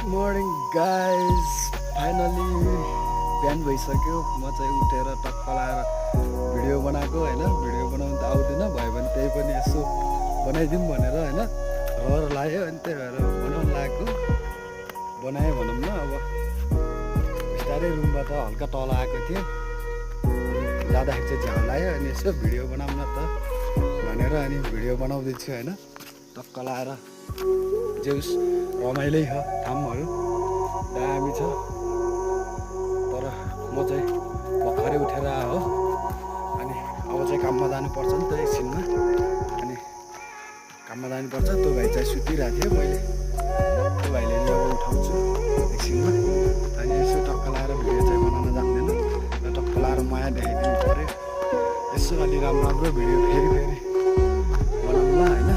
Morning guys, finally बिहान भइसक्यो। म चाहिँ उठेर टक्क लाएर भिडियो बनाएको होइन। भिडियो बनाउनु त आउँदैन, भयो भने त्यही पनि यसो बनाइदिउँ भनेर होइन रहर लाग्यो। अनि त्यही भएर बनाउनु लागेको, बनाएँ भनौँ न। अब बिस्तारै रुमबाट हल्का तल आएको थिएँ, जाँदाखेरि चाहिँ झ्याउ लाग्यो। अनि यसो भिडियो बनाउन त भनेर अनि भिडियो बनाउँदैछु होइन। टक्क लाएर जेउस रमाइलै छ, ठाउँहरू दामी छ। तर म चाहिँ भर्खरै उठेर हो, अनि अब चाहिँ काममा जानुपर्छ नि त एकछिनमा। अनि काममा जानुपर्छ। त्यो भाइ चाहिँ सुतिरहेको थियो, मैले त्यो भाइले नि अब उठाउँछु एकछिनमा। अनि यसो टक्क लाएर भिडियो चाहिँ बनाउन जान्दैन, र टक्क लाएर माया देखाइदिनु पऱ्यो। यसो अलि राम्रो राम्रो भिडियो फेरि बनाउँला होइन।